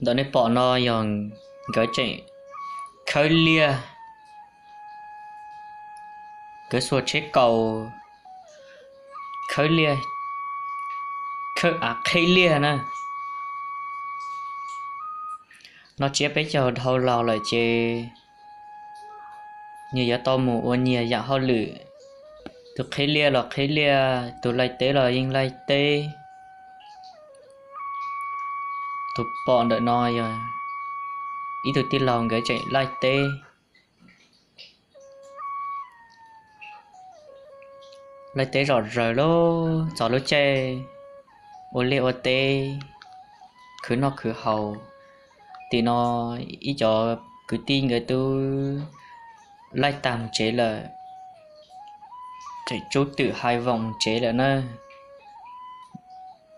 Ntawm nej pom no yog nkawd tseem khawb liaj, nkawd xuas tsheb kaus khawb liaj, khawb av qheb liaj na. No tsiab peb caug dhau los lawm ces nyias yuav tau mus ua nyias yam hauj lwm. Tus qheb liaj los qheb liaj, tus laij teb los yeej laij teb. Tus pom ntawm no yog ib tug tij laug nkawd tseem laij teb. Laij teb zom zaws lawm, txog lub caij ua liaj ua teb, khwv noj khwv haus. Tim no ib cov kwv tij nkawd twb laij tag mus tsev lawm, tseem tsub twm hais voos mus tsev lawm na.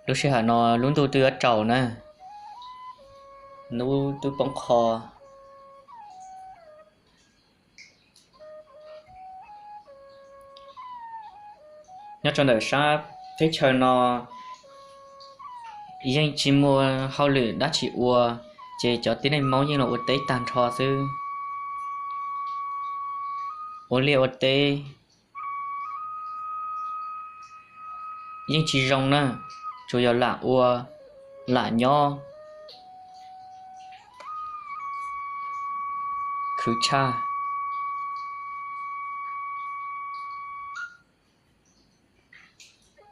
Lub sij hawm no lub ntuj twb yuav tsaus na, hnub twb poob qho. Nyob rau ntawm sab teb chaws no yeej tsis muaj hauj lwm dab tsi ua, ces cov tib neeg Hmoob yeej los ua teb tag nrho xwb. Ua liaj ua teb yeej tsis zoo na, tsuas yog lam ua lam nyob, khwv tshaj.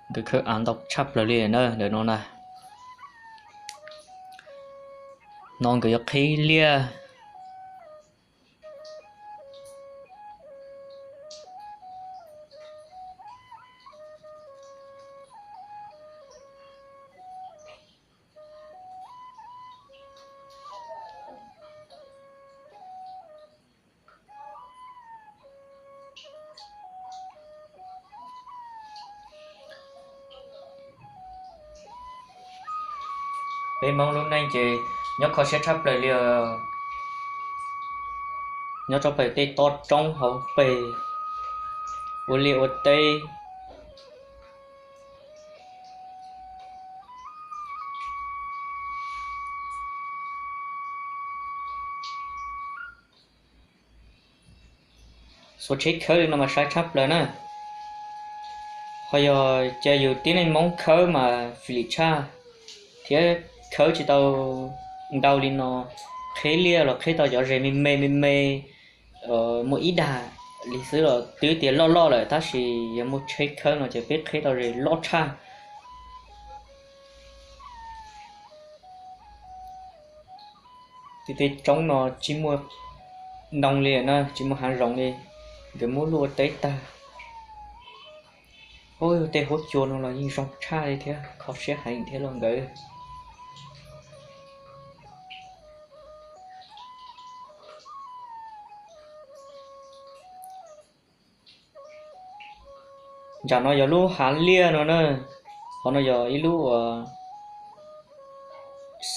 Nkawd khawb av ntau tshaj plaws li na ntawm no na. No nkawd yuav qhib liaj. Peb Hmoob lub neej ces nyob kho siab tshaj plaws li os. Nyob rau pem tej toj roob hauv pes, ua liaj ua teb. Xuas tsheb khawb li no mas sai tshaj plaws na. Ho yog cas yus tib neeg Hmoob khawb mas fim lim tshaj, thiab khawb tsis tau ntau li no. Qheb liaj los qheb tau cov zes me me me me, muaj ib dag li xwb los twb tias loj loj lawm, tab sis yog muaj tsheb khawb no ces peb qheb tau zes loj tshaj. Tej teb roob no tsis muaj ntoo li na, tsis muaj hav zoov li, nkawd muab luaj teb tag. Ub, tej huab cua no los yeej zoo tshaj li thiab, kho siab heev thiab los nkawd. Nram no yog lub hav liaj no na, qhov no yog ib lub uas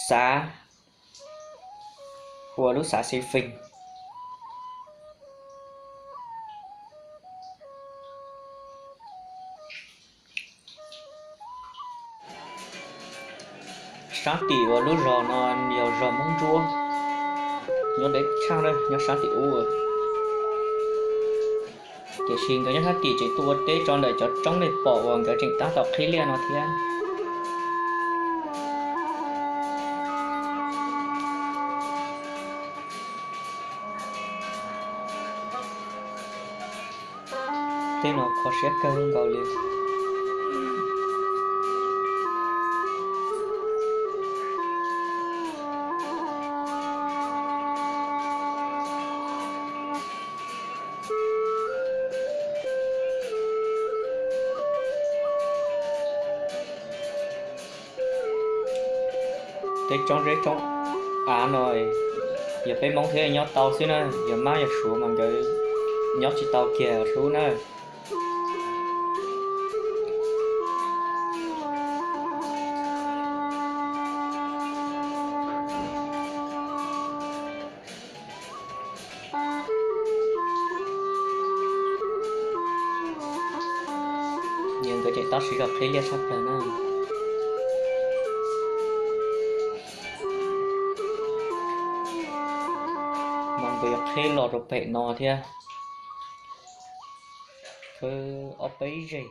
xav, hu ua lub xav xi fees. Sab tim uas lub zos no yog zos Hmoob Ntsuab, nyob deb tshaj na, nyob sab tim ub. Tiam sis nkawd nyob sab tim tseem tuaj ua teb rau ntawm cov roob nej pom uas nkawd tseem tab tom qhib liaj no thiab. Tej no kho siab kawg nkaus li. Tej tsob zeb tsob av no yog peb Hmoob thiab nyob tau xwb na, yog Mab yog Suav mas nkawd nyob tsis tau kiag sub na. Nkawd tseem tab sis zov qhib liaj tshaj plaws na. Kuv yuav qhib los rau pem no thiab, khawb ob peb zeg.